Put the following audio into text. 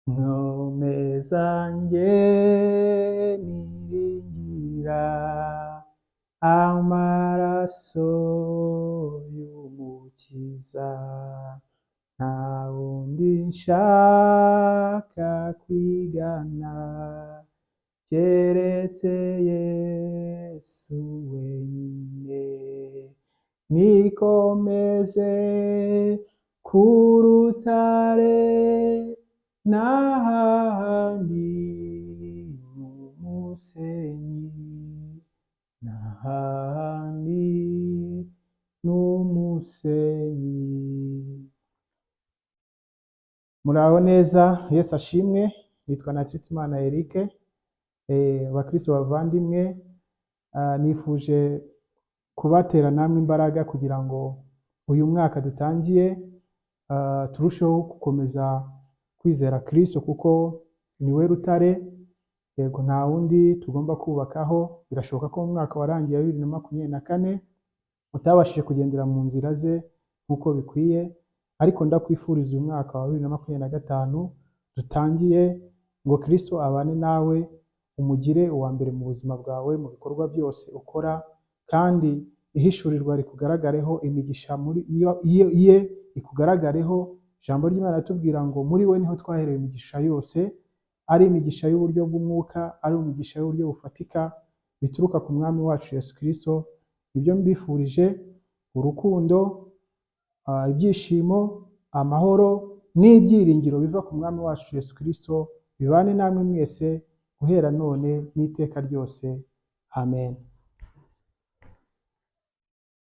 Nkomeza njye niringira amaraso y'Umukiza, nta wundi nshaka kwigana keretse Yesu wenyine. Nikomeze ku rutare n'ahandi n'umusenyi, n'ahandi n'umusenyi. Muraho neza, Yesu ashimwe. Nitwa Ntakirutimana Eric. Abakristo bavandimwe, nifuje kubatera namwe imbaraga kugira ngo uyu mwaka dutangiye turusheho gukomeza kwizera Kristo, kuko niwe rutare, yego, nta wundi tugomba kubakaho. Birashoboka ko mu mwaka warangiye wa 2024 utabashije kugendera mu nzira ze nk'uko bikwiye, ariko ndakwifuriza uyu mwaka wa 2025 dutangiye ngo Kristo abane nawe, umugire uwa mbere mu buzima bwawe, mu bikorwa byose ukora, kandi ihishurirwa rikugaragareho, imigisha muri iyo ye ikugaragareho. Ijambo ry'Imana riratubwira ngo muri we niho twaherewe imigisha yose, ari imigisha y'uburyo bw'umwuka, ari imigisha y'uburyo bufatika bituruka ku Mwami wacu Yesu Kristo. Nibyo mbifurije: urukundo, ibyishimo, amahoro n'ibyiringiro biva ku Mwami wacu Yesu Kristo bibane namwe mwese guhera none n'iteka ryose. Amen.